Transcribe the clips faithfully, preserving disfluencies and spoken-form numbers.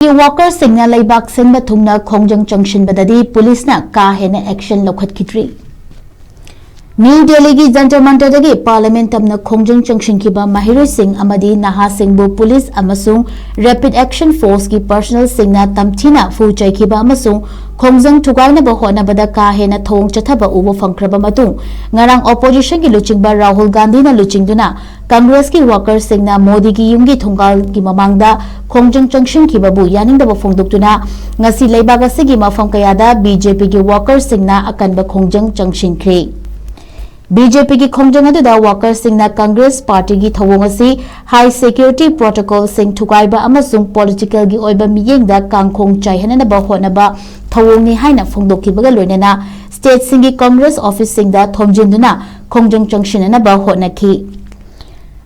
ꯒꯤ ꯋꯥꯀꯔꯁꯤꯡꯅ ꯂꯩꯕꯥꯛ ꯁꯤꯟꯕ ꯊꯨꯡꯅ ꯈꯣꯡꯖꯪ ꯆꯪꯁꯤꯟꯕꯗꯗꯤ ꯄꯨꯂꯤꯁꯅ ꯀꯥ ꯍꯦꯟꯅ ꯑꯦꯛꯁꯟ ꯂꯧꯈꯠꯈꯤꯗ꯭ꯔꯤ꯫ ꯅ꯭ꯌꯨ ꯗꯦꯜꯂꯤꯒꯤ ꯖꯟꯇꯔ ꯃꯟꯇꯔꯗꯒꯤ ꯄꯥꯔꯂꯤꯌꯥꯃꯦꯟꯠ ꯇꯝꯅ ꯈꯣꯡꯖꯪ ꯆꯪꯁꯤꯟꯈꯤꯕ ꯃꯍꯩꯔꯣꯏꯁꯤꯡ ꯑꯃꯗꯤ ꯅꯍꯥꯁꯤꯡꯕꯨ ꯄꯨꯂꯤꯁ ꯑꯃꯁꯨꯡ ꯔꯦꯄꯤꯗ ꯑꯦꯛꯁꯟ ꯐꯣꯔꯁꯀꯤ ꯄꯔꯁꯅꯦꯜꯁꯤꯡꯅ ꯇꯝꯊꯤꯅ ꯐꯨ ꯆꯩꯈꯤꯕ ꯑꯃꯁꯨꯡ ꯈꯣꯡꯖꯪ ꯊꯨꯒꯥꯏꯅꯕ ꯍꯣꯠꯅꯕꯗ ꯀꯥ ꯍꯦꯟꯅ ꯊꯧꯑꯣꯡ ꯆꯠꯊꯕ ꯎꯕ ꯐꯪꯈ꯭ꯔꯕ ꯃꯇꯨꯡ, ꯉꯔꯥꯡ ꯑꯣꯄꯣꯖꯤꯁꯟꯒꯤ ꯂꯨꯆꯤꯡꯕ ꯔꯥꯍꯨꯜ ꯒꯥꯟꯙꯤꯅ ꯂꯨꯆꯤꯡꯗꯨꯅ ꯀꯪꯒ꯭ꯔꯦꯁꯀꯤ ꯋꯥꯀꯔꯁꯤꯡꯅ ꯃꯣꯗꯤꯒꯤ ꯌꯨꯝꯒꯤ ꯊꯣꯡꯒꯥꯜꯒꯤ ꯃꯃꯥꯡꯗ ꯈꯣꯡꯖꯪ ꯆꯪꯁꯤꯟꯈꯤꯕꯕꯨ ꯌꯥꯅꯤꯡꯗꯕ ꯐꯣꯡꯗꯣꯛꯇꯨꯅ ꯉꯁꯤ ꯂꯩꯕꯥꯛ ꯑꯁꯤꯒꯤ ꯃꯐꯝ ꯀꯌꯥꯗ ꯕꯤ ꯖꯦ ꯄꯤꯒꯤ ꯋꯥꯀꯔꯁꯤꯡꯅ ꯑꯀꯟꯕ ꯈꯣꯡꯖꯪ ꯆꯪꯁꯤꯟꯈ꯭ꯔꯦ꯫ ꯕꯤ ꯖꯦ ꯄꯤꯒꯤ ꯈꯣꯡꯖꯪ ꯑꯗꯨꯗ ꯋꯥꯀꯔꯁꯤꯡꯅ ꯀꯪꯒ꯭ꯔꯦꯁ ꯄꯥꯔꯇꯤꯒꯤ ꯊꯧꯑꯣꯡ ꯑꯁꯤ ꯍꯥꯏ ꯁꯦꯀ꯭ꯌꯨꯔꯤꯇꯤ ꯄ꯭ꯔꯣꯇꯣꯀꯣꯜꯁꯤꯡ ꯊꯨꯒꯥꯏꯕ ꯑꯃꯁꯨꯡ ꯄꯣꯂꯤꯇꯤꯀꯦꯜꯒꯤ ꯑꯣꯏꯕ ꯃꯤꯠꯌꯦꯡꯗ ꯀꯥꯡꯈꯣꯡ ꯆꯥꯏꯍꯟꯅꯅꯕ ꯍꯣꯠꯅꯕ ꯊꯧꯑꯣꯡꯅꯤ ꯍꯥꯏꯅ ꯐꯣꯡꯗꯣꯛꯈꯤꯕꯒ ꯂꯣꯏꯅꯅ ꯁ꯭ꯇꯦꯠꯁꯤꯡꯒꯤ ꯀꯪꯒ꯭ꯔꯦꯁ ꯑꯣꯐꯤꯁꯁꯤꯡꯗ ꯊꯣꯝꯖꯤꯟꯗꯨꯅ ꯈꯣꯡꯖꯪ ꯆꯪꯁꯤꯟꯅꯅꯕ ꯍꯣꯠꯅꯈꯤ꯫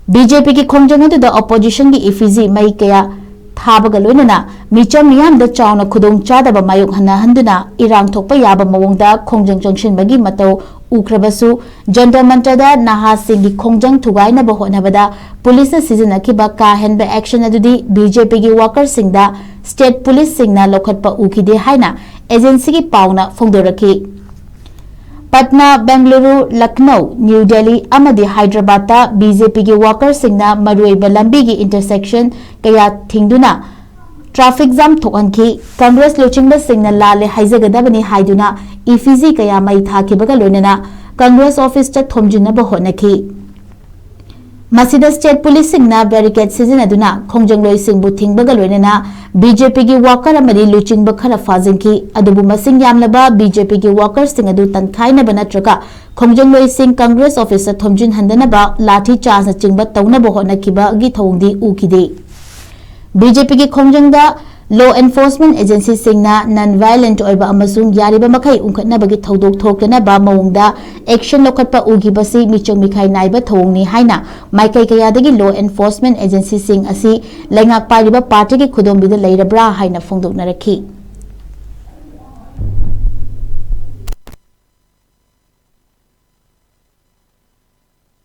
ꯕꯤ ꯖꯦ ꯄꯤꯒꯤ ꯈꯣꯡꯖꯪ ꯑꯗꯨꯗ ꯑꯣꯄꯣꯖꯤꯁꯟꯒꯤ ꯏꯐꯤꯖꯤ ꯃꯩ ꯀꯌꯥ ꯊꯥꯕꯒ ꯂꯣꯏꯅꯅ ꯃꯤꯆꯝ ꯃꯤꯌꯥꯝꯗ ꯆꯥꯎꯅ ꯈꯨꯗꯣꯡꯆꯥꯗꯕ ꯃꯥꯌꯣꯛꯍꯟꯅꯍꯟꯗꯨꯅ ꯏꯔꯥꯡ ꯊꯣꯛꯄ ꯌꯥꯕ ꯃꯑꯣꯡꯗ ꯈꯣꯡꯖꯪ ꯆꯪꯁꯤꯟꯕꯒꯤ ꯃꯇꯧ ꯎꯈ꯭ꯔꯕꯁꯨ, ꯖꯟꯇꯔ ꯃꯟꯇꯔꯗ ꯅꯍꯥꯁꯤꯡꯒꯤ ꯈꯣꯡꯖꯪ ꯊꯨꯒꯥꯏꯅꯕ ꯍꯣꯠꯅꯕꯗ ꯄꯨꯂꯤꯁꯅ ꯁꯤꯖꯤꯟꯅꯈꯤꯕ ꯀꯥ ꯍꯦꯟꯕ ꯑꯦꯛꯁꯟ ꯑꯗꯨꯗꯤ ꯕꯤ ꯖꯦ ꯄꯤꯒꯤ ꯋꯥꯀꯔꯁꯤꯡꯗ ꯁ꯭ꯇꯦꯠ ꯄꯨꯂꯤꯁꯁꯤꯡꯅ ꯂꯧꯈꯠꯄ ꯎꯈꯤꯗꯦ ꯍꯥꯏꯅ ꯑꯦꯖꯦꯟꯁꯤꯒꯤ ꯄꯥꯎꯅ ꯐꯣꯡꯗꯣꯔꯛꯈꯤ꯫ ꯄꯠꯅꯥ, ꯕꯦꯡꯒꯂꯨꯔꯨ, ꯂꯈꯅꯧ, ꯅ꯭ꯌꯨ ꯗꯦꯜꯂꯤ ꯑꯃꯗꯤ ꯍꯥꯏꯗ꯭ꯔꯕꯥꯗꯇ ꯕꯤ ꯖꯦ ꯄꯤꯒꯤ ꯋꯥꯀꯔꯁꯤꯡꯅ ꯃꯔꯨꯑꯣꯏꯕ ꯂꯝꯕꯤꯒꯤ ꯏꯟꯇꯔꯁꯦꯛꯁꯟ ꯀꯌꯥ ꯊꯤꯡꯗꯨꯅ ꯇ꯭ꯔꯥꯐꯤꯛ ꯖꯥꯝ ꯊꯣꯛꯍꯟꯈꯤ꯫ ꯀꯪꯒ꯭ꯔꯦꯁ ꯂꯨꯆꯤꯡꯕꯁꯤꯡꯅ ꯂꯥꯜꯂꯦ ꯍꯥꯏꯖꯒꯗꯕꯅꯤ ꯍꯥꯏꯗꯨꯅ ꯏꯐꯤꯖꯤ ꯀꯌꯥ ꯃꯩ ꯊꯥꯈꯤꯕꯒ ꯂꯣꯏꯅꯅ ꯀꯪꯒ꯭ꯔꯦꯁ ꯑꯣꯐꯤꯁꯇ ꯊꯣꯝꯖꯤꯟꯅꯕ ꯍꯣꯠꯅꯈꯤ꯫ ꯃꯁꯤꯗ ꯁ꯭ꯇꯦꯠ ꯄꯨꯂꯤꯁꯁꯤꯡꯅ ꯕꯦꯔꯤꯀꯦꯗ ꯁꯤꯖꯤꯟꯅꯗꯨꯅ ꯈꯣꯡꯖꯪꯂꯣꯏꯁꯤꯡꯕꯨ ꯊꯤꯡꯕꯒ ꯂꯣꯏꯅꯅ ꯕꯤ ꯖꯦ ꯄꯤꯒꯤ ꯋꯥꯀꯔ ꯑꯃꯗꯤ ꯂꯨꯆꯤꯡꯕ ꯈꯔ ꯐꯥꯖꯤꯟꯈꯤ꯫ ꯑꯗꯨꯕꯨ ꯃꯁꯤꯡ ꯌꯥꯝꯂꯕ ꯕꯤ ꯖꯦ ꯄꯤꯒꯤ ꯋꯥꯀꯔꯁꯤꯡ ꯑꯗꯨ ꯇꯟꯈꯥꯏꯅꯕ ꯅꯠꯇ꯭ꯔꯒ ꯈꯣꯡꯖꯪꯂꯣꯏꯁꯤꯡ ꯀꯪꯒ꯭ꯔꯦꯁ ꯑꯣꯐꯤꯁꯇ ꯊꯣꯝꯖꯤꯟꯍꯟꯗꯅꯕ ꯂꯥꯊꯤ ꯆꯥꯔꯖꯅꯆꯤꯡꯕ ꯇꯧꯅꯕ ꯍꯣꯠꯅꯈꯤꯕꯒꯤ ꯊꯧꯑꯣꯡꯗꯤ ꯎꯈꯤꯗꯦ꯫ ꯕꯤ ꯖꯦ ꯄꯤꯒꯤ ꯈꯣꯡꯖꯪꯗ ꯂꯣ ꯑꯦꯟꯐꯣꯔꯁꯃꯦꯟꯠ ꯑꯦꯖꯦꯟꯁꯤꯁꯤꯡꯅ ꯅꯟ ꯚꯥꯏꯑꯣꯂꯦꯟꯠ ꯑꯣꯏꯕ ꯑꯃꯁꯨꯡ ꯌꯥꯔꯤꯕ ꯃꯈꯩ ꯎꯪꯈꯠꯅꯕꯒꯤ ꯊꯧꯗꯣꯛ ꯊꯣꯛꯇꯅꯕ ꯃꯑꯣꯡꯗ ꯑꯦꯛꯁꯟ ꯂꯧꯈꯠꯄ ꯎꯈꯤꯕꯁꯤ ꯃꯤꯆꯪ ꯃꯤꯈꯥꯏ ꯅꯥꯏꯕ ꯊꯧꯑꯣꯡꯅꯤ ꯍꯥꯏꯅ ꯃꯥꯏꯀꯩ ꯀꯌꯥꯗꯒꯤ ꯂꯣ ꯑꯦꯟꯐꯣꯔꯁꯃꯦꯟꯠ ꯑꯦꯖꯦꯟꯁꯤꯁꯤꯡ ꯑꯁꯤ ꯂꯩꯉꯥꯛ ꯄꯥꯏꯔꯤꯕ ꯄꯥꯔꯇꯤꯒꯤ ꯈꯨꯗꯣꯝꯕꯤꯗ ꯂꯩꯔꯕ꯭ꯔꯥ ꯍꯥꯏꯅ ꯐꯣꯡꯗꯣꯛꯅꯔꯛꯈꯤ꯫